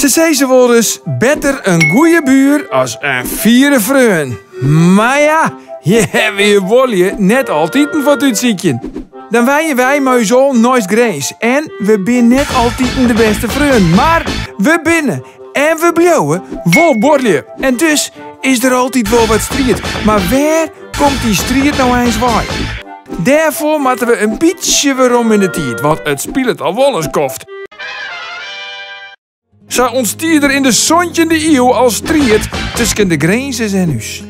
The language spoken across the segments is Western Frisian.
Se sizze wolris, better in goeie buur as in fiere freon. Mar ja, je hawwe je buorlju net altiten foar it útsykjen. Dan wenje wy mei ús allen neist Grins en we binne net altiten de bêste freonen, mar we binne en we bliuwe wol buorlju. En dus is der altyd wol wat striid. Mar wêr komt dy striid no eins wei? Dêrfoar moatte we in bytsje werom yn de tiid, want it spilet al wol in skoft. Sa ûntstie der yn de santjinde iuw al striid tusken de Grinzers en ús.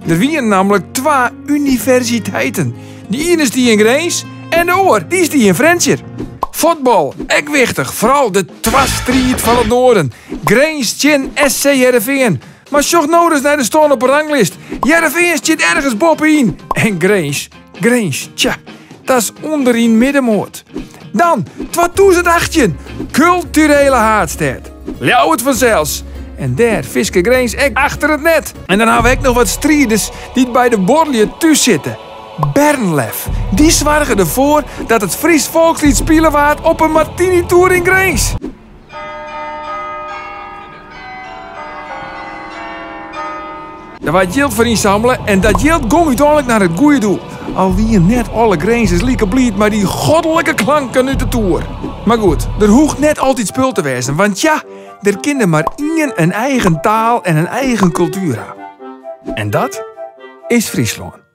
Der wienen nammentlik twa universiteiten. De iene stie yn Grins en de oar dy stie yn Frjentsjer. Fuotbal, ek wichtich, foaral de twastriid fan it Noarden. Grins tsjin SC Hearrenfean. Mar sjoch no ris nei de stân op 'e ranglist. Hearrenfean stiet ergens boppe-yn. En Grins, Grins, tja, dat is ûnderyn middenmoat. Dan 2018, kulturele haadstêd. Ljouwert fansels. En dêr fiske Grins ek achter it net. En dan hawwe we ek noch wat striders dy't by de buorlju thús sitte. Bernlef, dy soarge derfoar dat it Frysk folksliet spile waard op 'e Martinitoer yn Grins. Der waard jild foar ynsammele en dat jild gong úteinlik nei it goede doel. Al wiene net alle Grinzers like bliid mei dy godlike klanken út de toer. Mar goed, der hoecht net altyd spul te wêzen, want ja, der kin der mar ien in eigen taal en in eigen kultuer ha. En dat is Fryslân.